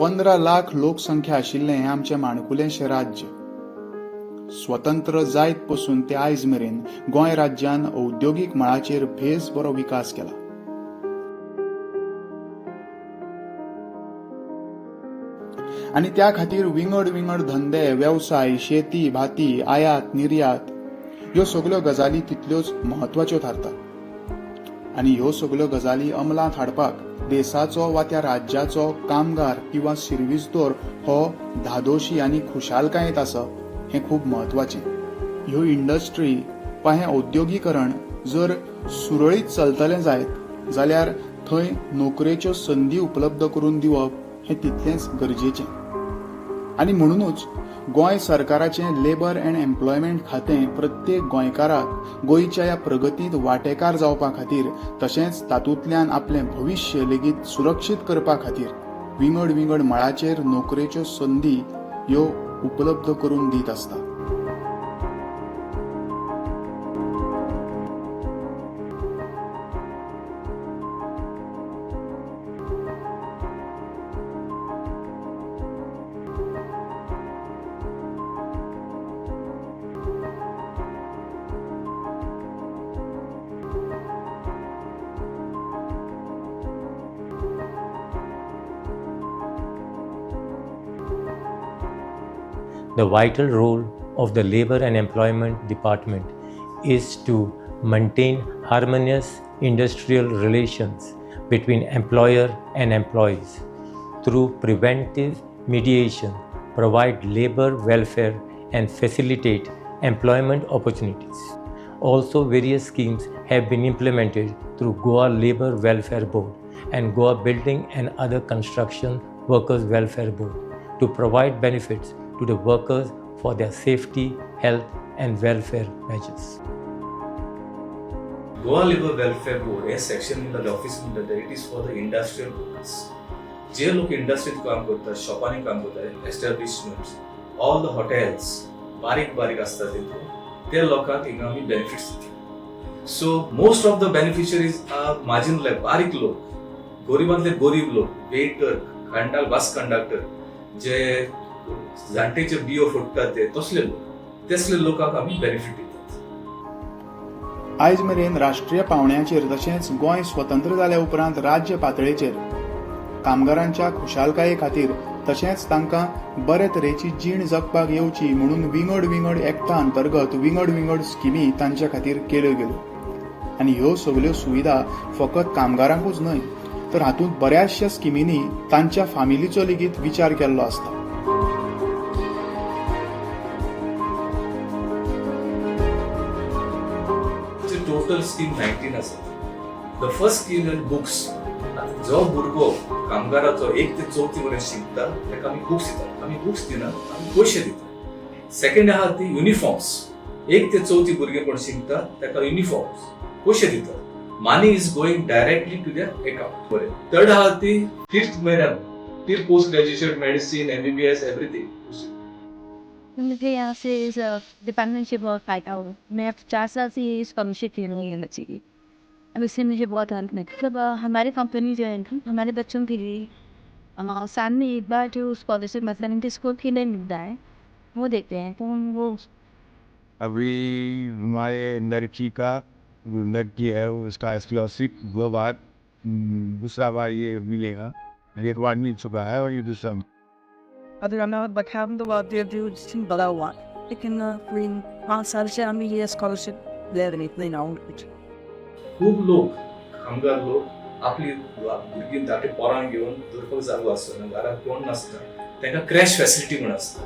15 लाख लोकसंख्या आशिल्लें हें आमचें माणकुलेंशें राज्य. स्वतंत्र जायत पसून ते आयज मेरेन गोंय राज्यान औद्योगीक मळाचेर भेस बरो विकास केला. आनी त्या खातीर विंगड विंगड धंदे, वेवसाय, शेती, भाती, आयात, निर्यात ह्यो सगल्यो गजाली तितल्योच म्हत्वाच्यो थारतात. आनी ह्यो सगल्यो गजाली अंमलांत हाडपाक देसाचो वा त्या राज्याचो कामगार किंवा सिर्विसदोर हो धादोशी आनी खुशालकायेंत आसप हें खूब म्हत्वाचें. ह्यो इंडस्ट्री वा हें औद्योगीकरण जर सुरळीत चलतलें जायत जाल्यार थंय नोकरेच्यो संदी उपलब्ध करून दिवप हें तितलेंच गरजेचें. आनी म्हणुनूच गोंय सरकाराचें लेबर अँड एम्प्लॉयमेंट खातें प्रत्येक गोंयकाराक गोंयच्या ह्या प्रगतींत वांटेकार जावपा खातीर तशेंच तातूंतल्यान आपलें भविश्य लेगीत सुरक्षीत करपा खातीर विंगड विंगड मळाचेर नोकरेच्यो संदी ह्यो उपलब्ध करून दीत आसता. The vital role of the Labor and Employment Department is to maintain harmonious industrial relations between employer and employees through preventive mediation, provide labor welfare and facilitate employment opportunities. Also, various schemes have been implemented through Goa Labor Welfare Board and Goa Building and Other Construction Workers Welfare Board to provide benefits to the workers for their safety, health and welfare measures. Goa labour welfare board हे section म्हणटा ते, office म्हणटा ते, it is for the industrial workers. जे लोक इंडस्ट्रीत काम करतात, शॉपांनी काम करतात, एस्टॅब्लिशमेंट्स, ऑल the hotels बारीक बारीक आसता तितून, ते लोकांक हिंगा आमी बेनिफिट्स दिता. So most of the beneficiaries are marginal, बारीक लोक, गरिबांतले गरीब लोक, वेटर, कंडक्टर, बस कंडक्टर, जे जाणटेचे बियो फोडटात ते, तसले लोक, तसले लोकांक आमी बेनिफीट दितात. आयज मेरेन राष्ट्रीय पावंड्याचेर तशेंच गोंय स्वतंत्र जाल्या उपरांत राज्य पातळेचेर कामगारांच्या खुशालकाये खातीर तशेंच तांकां बरे तरेची जीण जगपाक येवची म्हणून विंगड विंगड एक्टा अंतर्गत विंगड विंगड स्किमी तांच्या खातीर केल्यो गेल्यो. आनी ह्यो सगल्यो सुविधा फकत कामगारांकूच न्हय तर हातूंत बऱ्याचशा स्किमींनी तांच्या फामिलीचो लेगीत विचार केल्लो आसता. टोटल स्कीम 19 आसा. The first scheme is books. जो भुरगो कामगाराचो 1 ते 4 मेरेन शिकता ताका आमी बुक्स दितात. आमी बुक्स दिना, आमी पयशे दितात. सेकंड आहा ती युनिफॉर्म्स. 1 ते 4 भुरगे कोण शिकता ताका युनिफॉर्म्स पयशे दितात. Money is going directly to their account. बरें, थर्ड आहा ती 5th मेरेन till post graduation, medicine, MBBS, everything. मुझे यहाँ से इस डिपार्टमेंट से बहुत फायदा हुआ. मैं 4 साल से ये स्कॉलरशिप ले रही हूँ बच्चे की. अब इससे मुझे बहुत हेल्प मिली. मतलब हमारी कंपनी जो है ना, हमारे बच्चों के लिए साल में एक बार जो स्कॉलरशिप मतलब इनके स्कूल के लिए मिलता है वो देते हैं, तो वो अभी हमारे लड़की का लड़की है, उसका स्कॉलरशिप 2 बार, दूसरा बार ये मिलेगा. एक बार मिल चुका है और ये दूसरा. बड़ा हुआ, लेकिन 5 साल से हमें ये स्कॉलरशिप ले रही इतने ना. खूब लोक, कामगार लोक आपली भुरगीं धाकटे पोरांक घेवन दवरपाक जागो आसना, घरांत कोण नासता, तांकां क्रॅश फॅसिलिटी म्हूण आसता.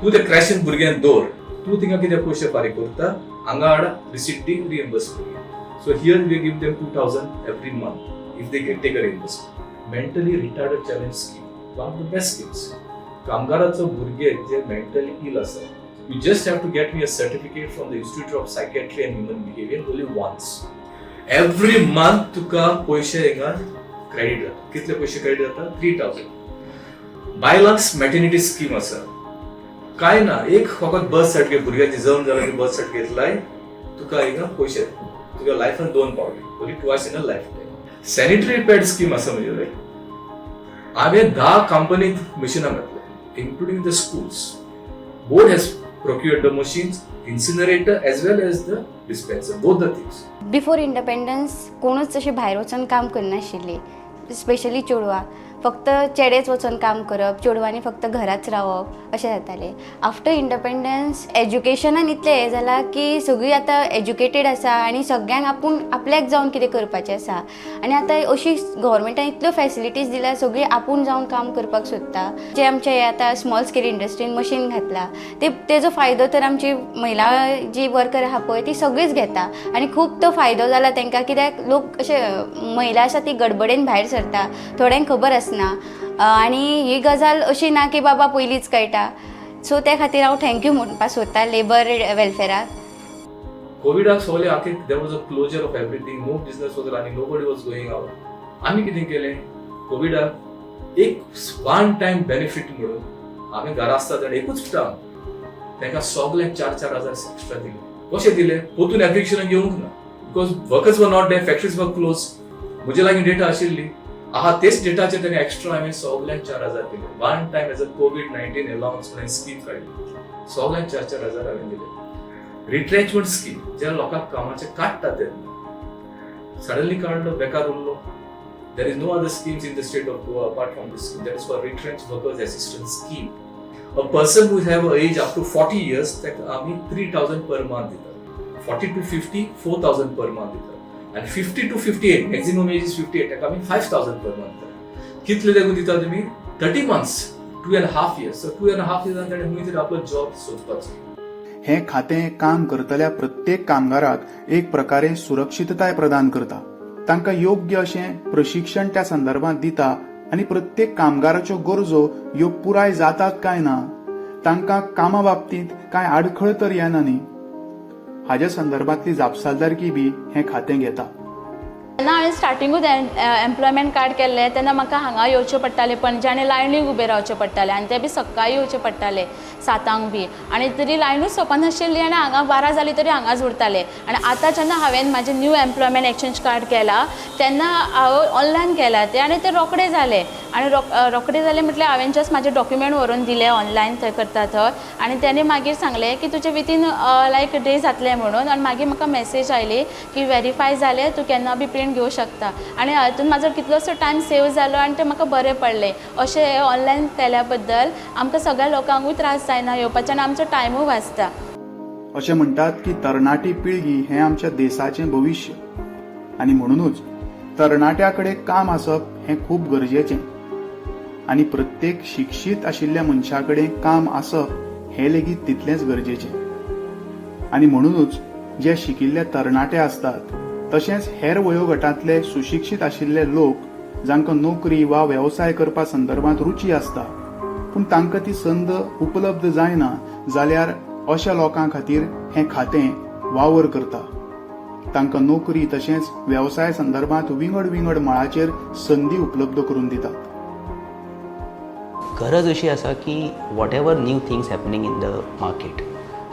तूं त्या क्रॅशीन भुरग्यांक दवर, तूं थिंगा कितें पयशे फारीक करता, हांगा हाड रिसीट दी, रिएम्बर्स करुया. So here we give them 2000 every month if they get take a reimbursement. Mentally retarded challenge scheme, one of the best schemes. कामगाराचो भुरगे जे मेंटली इल आसा, you just have to get me a certificate from the Institute of Psychiatry and Human Behaviour only once. Every month तुका पयशे हिंगा credit जाता. कितले पयशे credit जाता? 3000. बायलांक मॅटर्निटी स्कीम आसा. काय ना, एक फकत बर्थ सर्टिफिकेट, भुरग्याची जल्म जाला की बर्थ सर्टिफिकेट लाय, तुका हिंगा पयशे तुका लायफान 2 पावटी, only twice in a life time. Sanitary pad scheme आसा. म्हणजे हांवें 10 कंपनीत मशिनां घातल्या, including the schools. Board has procured the machines, incinerator as well as the dispenser, both the things. Before independence कोणूच अशें भायर वचून काम करनाशिल्लीं, स्पेशली चेडवां. फक्त चेडेच वचून काम करप, चेडवांनी फक्त घराच रावप अशें जातालें. आफ्टर इंडिपेंडन्स एज्युकेशनान इतलें हें जालां की सगळीं आतां एज्युकेटेड आसा आनी सगळ्यांक आपूण आपल्याक जावन कितें करपाचें आसा. आनी आतां अशी गव्हर्मेंटान इतल्यो फॅसिलिटीज दिल्या, सगळीं आपूण जावन काम करपाक सोदता. जे आमचे हे आतां स्मॉल स्केल इंडस्ट्रीन मशीन घातलां ते, तेजो फायदो तर आमची महिला जी वर्कर आहा पळय ती सगळीच घेता आनी खूब तो फायदो जाला तांकां. कित्याक लोक अशे महिला आसा ती गडबडेन भायर सरता, थोड्यांक खबर आसना आनी ही गजाल अशी ना की बाबा पयलींच कळटा. सो त्या खातीर हांव thank you म्हणपाक सोदता लेबर वेलफेराक. कोविडाक सगळे आखे there was a closure of everything, no business was running, nobody was going out. आमी कितें केलें, कोविडाक एक वन टायम बेनिफीट म्हणून आमी घरा आसता तेन्ना एकूच टायम तांकां सगल्यांक 4-4 हजार एक्स्ट्रा दिले. कशें दिले? परतून एप्लिकेशन घेवंक ना, because workers were not there, factories were close. म्हजे लागीं डेटा आशिल्ली आहा, तेच डेटाचेर तांकां एक्स्ट्रा हांवें सगल्यांक 4,000 दिले. One time as a COVID-19 allowance म्हणून स्कीम काडली, सगल्यांक 4-4 हजार हांवें दिले. रिट्रेंचमेंट स्कीम, ज्या लोकांक कामाचे काडटात तेन्ना सडनली काडलो, बेकार उरलो, there is no other schemes in the state of Goa apart from this scheme. That is for retrench workers assistance scheme. A person who have age up to 40 years, ताका आमी 3,000 पर मंथ दितात. 40 to 50, 4,000 per month दितात आनी 50 to 58, maximum age is 58, ताका आमी 5,000 per month दितात. कितले लागून दिता तुमी? 30 months, 2.5 years. So 2.5 इयर्सान ताणें खंय तरी आपलो जॉब सोदपाचो. हें खातें काम करतल्या प्रत्येक कामगाराक एक प्रकारे सुरक्षितताय प्रदान करता, तांकां योग्य अशें प्रशिक्षण त्या संदर्भात दिता आनी प्रत्येक कामगाराच्यो गरजो ह्यो पुराय जातात काय ना, तांकां कामा बाबतींत कांय आडखळ तर येना न्ही, हाज्या संदर्भातली जापसालदारकी बी हें खातें घेता. जेन्ना हांवें स्टार्टिंगूच एम्प्लॉयमेंट कार्ड केल्लें तेन्ना म्हाका हांगा येवचें पडटालें पणजे आनी लायनीक उबें रावचें पडटालें आनी तें बी सकाळीं येवचें पडटालें 7 बी आनी तरी लायनूच सोंपनाशिल्ली आनी हांगा 12 जालीं तरी हांगाच उरतालें. आनी आतां जेन्ना हांवें म्हाजें न्यू एम्प्लॉयमेंट एक्सचेंज कार्ड केलां तेन्ना हांव ऑनलायन केलां तें आनी तें रोखडें जालें. आनी रोखडें जालें म्हटल्यार हांवें जस्ट म्हाजे डॉक्युमेंट व्हरून दिले ऑनलायन थंय करता थंय आनी तेणी मागीर सांगलें की तुजें वितीन लायक डे जातलें म्हणून. आनी मागीर म्हाका मॅसेज आयली की वेरीफाय जालें, तूं केन्ना बी प्रिंट घेवं शकता. आनी हातून म्हाजो कितलोसो टायम सेव जालो आनी तें म्हाका बरें पडलें. अशें हें ऑनलायन केल्या बद्दल आमकां सगळ्या लोकांकूय त्रास जायना येवपाचें आनी आमचो टायमूय वाचता. अशें म्हणटात की तरणाटी पिळगी हें आमच्या देशाचें भविश्य आनी म्हणुनूच तरणाट्या कडेन काम आसप हें खूब गरजेचें आनी प्रत्येक शिक्षीत आशिल्ल्या मनशा कडेन काम आसप हें लेगीत तितलेंच गरजेचें. आनी म्हणुनूच जे शिकिल्ले तरणाटे आसतात तशेंच हेर वयोगटांतले सुशिक्षीत आशिल्ले लोक, जांकां नोकरी वा वेवसाय करपा संदर्भात रुची आसता पूण तांकां ती संद उपलब्ध जायना जाल्यार अशा लोकां खातीर हें खातें वावर करता. तांकां नोकरी तशेंच वेवसाय संदर्भात विंगड विंगड मळाचेर संदी उपलब्ध करून दितात. गरज अशी आसा की whatever new things happening in the market,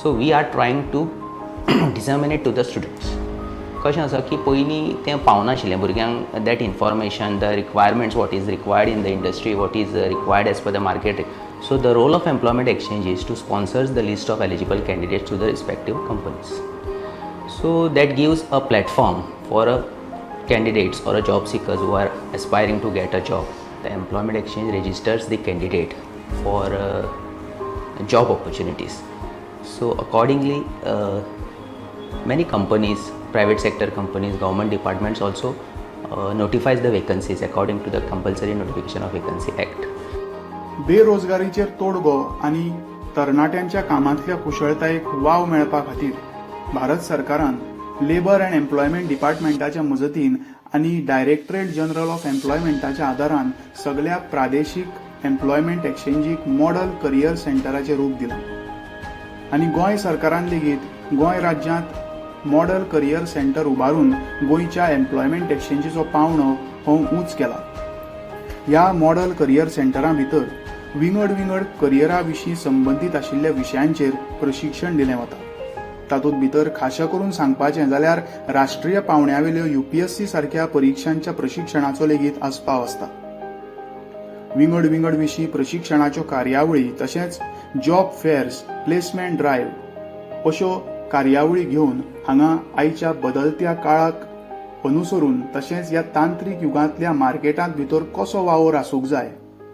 so we are trying to disseminate to the students. कशें आसा की पयलीं तें पावनाशिल्लें भुरग्यांक, that information, the requirements, what is required in the industry, what is required as per the market. So the role of employment exchange is to sponsors the list of eligible candidates to the respective companies. So that gives a platform for a candidates or a job seekers who are aspiring to get a job. The employment exchange registers the candidate for job opportunities. So accordingly, many companies, private sector companies, government departments also notifies the vacancies according to the Compulsory Notification of Vacancy Act. बेरोजगारीचेर तोडगो आनी तरणाट्यांच्या कामांतल्या कुशळतायेक वाव मेळपा खातीर भारत सरकारान labour and employment डिपार्टमेंटाच्या मजतीन आनी directorate general of एम्प्लॉयमेंटाच्या आदारान सगल्या प्रादेशीक एम्प्लॉयमेंट एक्सचेंजीक मॉडल करियर सेंटराचें रूप दिलां. आनी गोंय सरकारान लेगीत गोंय राज्यांत मॉडल करियर सेंटर उबारून गोंयच्या एम्प्लॉयमेंट एक्सचेंजीचो पावंडो हो उंच केला. ह्या मॉडल करियर सेंटरा भितर विंगड विंगड करियरा विशीं संबंदीत आशिल्ल्या विशयांचेर प्रशिक्षण दिलें वता. तातूंत भितर खाशा करून सांगपाचें जाल्यार राष्ट्रीय पावंड्यावेल्यो युपीएससी सारक्या परिक्षांच्या प्रशिक्षणाचो लेगीत आस्पाव आसता. विंगड विंगड विशीं प्रशिक्षणाच्यो कार्यावळी तशेंच जॉब फेर्स, प्लेसमेंट ड्रायव्ह अश्यो कार्यावळी घेवन हांगा आयच्या बदलत्या काळाक अनुसरून तशेंच ह्या तांत्रीक युगांतल्या मार्केटांत भितर कसो वावर आसूंक जाय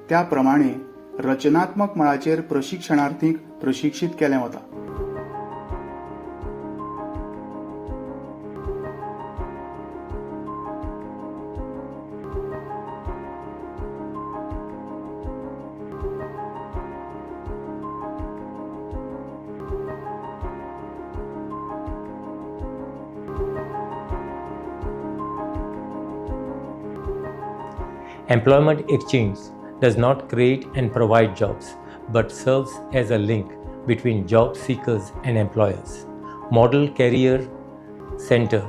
त्या प्रमाणे रचनात्मक मळाचेर प्रशिक्षणार्थींक प्रशिक्षीत केलें वता. Employment Exchange does not create and provide jobs, but serves as a link between job seekers and employers. Model Career Center,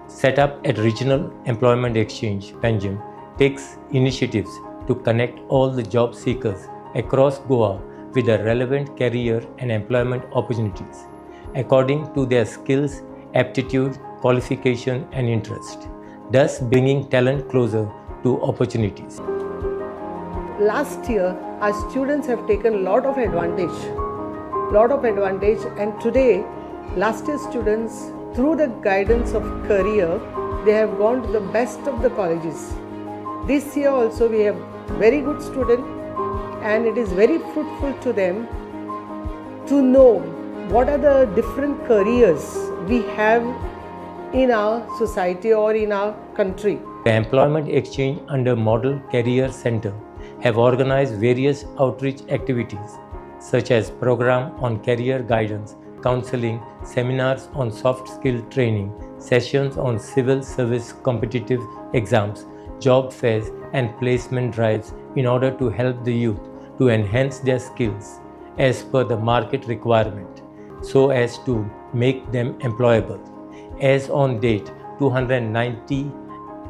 set up at Regional Employment Exchange, Panjim, takes initiatives to connect all the job seekers across Goa with the relevant career and employment opportunities according to their skills, aptitude, qualification, and interest, thus bringing talent closer to opportunities. Last year, our students have taken a lot of advantage, and today, last year students, through the guidance of career, they have gone to the best of the colleges. This year also we have very good students, and it is very fruitful to them to know what are the different careers we have in our society or in our country. The Employment Exchange under Model Career Center have organized various outreach activities such as program on career guidance, counseling, seminars on soft skill training, sessions on civil service competitive exams, job fairs and placement drives in order to help the youth to enhance their skills as per the market requirement so as to make them employable. As on date, 290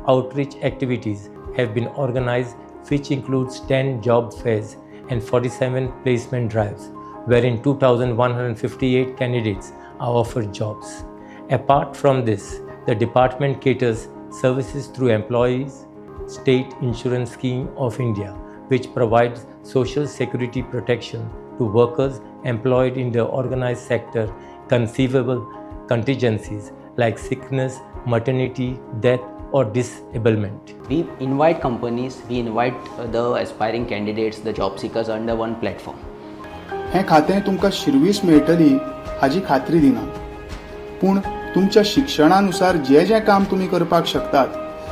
outreach activities have been organized, which includes 10 job fairs and 47 placement drives, wherein 2,158 candidates are offered jobs. Apart from this, the department caters services through Employees State Insurance Scheme of India, which provides social security protection to workers employed in the organized sector, conceivable contingencies like sickness, maternity, death, or disablement. We invite companies, we invite the aspiring candidates, the job seekers under one platform. हें खातें तुमकां शिर्वीस मेळटली हाजी खात्री दिना, पूण तुमच्या शिक्षणानुसार जें जें काम तुमी करपाक शकतात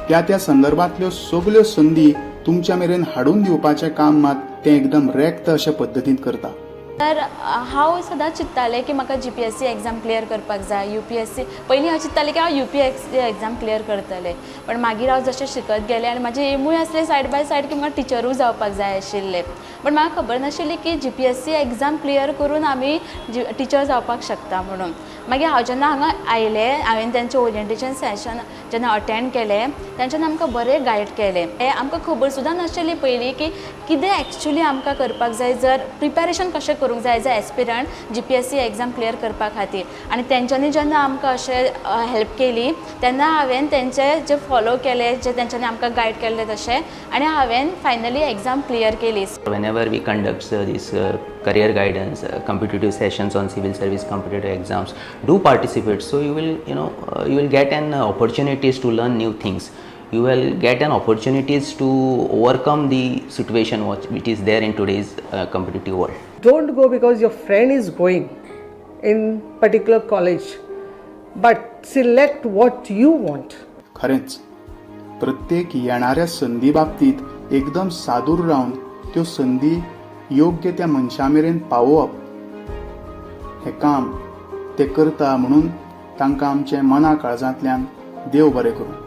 त्या त्या संदर्भांतल्यो सगल्यो संदी तुमच्या मेरेन हाडून दिवपाचें काम मात तें एकदम रेक्त अशे पद्दतीन करता. तर हांव सदांच चिंत्तालें की म्हाका GPSC exam clear करपाक जाय. UPSC पयलीं हांव चिंत्तालें की हांव UPSC exam clear करतलें, पण मागीर हांव जशें शिकत गेलें आनी म्हाजें एमूय आसलें सायड बाय सायड की म्हाका टिचरूय जावपाक जाय आशिल्लें, पण म्हाका खबर नाशिल्ली की GPSC exam clear करून आमी टिचर जावपाक शकता म्हणून. मागीर हांव जेन्ना हांगा आयलें, हांवें तेंचें ओरिएंटेशन सेशन जेन्ना अटेंड केलें, तेंच्यांनी आमकां बरें गायड केलें. हें आमकां खबर सुद्दां नाशिल्ली पयलीं की कितें एक्चुली आमकां करपाक जाय, जर प्रिपेरेशन कशें करूंक जाय as a aspirant GPSC exam clear करपा खातीर. आनी तेंच्यांनी जेन्ना आमकां अशें हेल्प केली तेन्ना हांवें तेंचे जे फॉलो केले, जे तेंच्यांनी आमकां गायड केल्ले तशें, आनी हांवें फायनली एग्जाम क्लियर केली. Whenever we conduct this career guidance, competitive sessions on civil service competitive exams, do participate. So you will, you will get an opportunities to learn new things. You will get an opportunities to overcome the situation which is there in today's competitive world. Don't go because your friend is going in particular college, but select what you want. खरेंच प्रत्येक येणाऱ्या संदी बाबतीत एकदम सादूर रावन त्यो संदी योग्य त्या मनशा मेरेन पावोवप हें काम ते करता म्हणून तांकां आमचें मना काळजांतल्यान देव बरें करूं.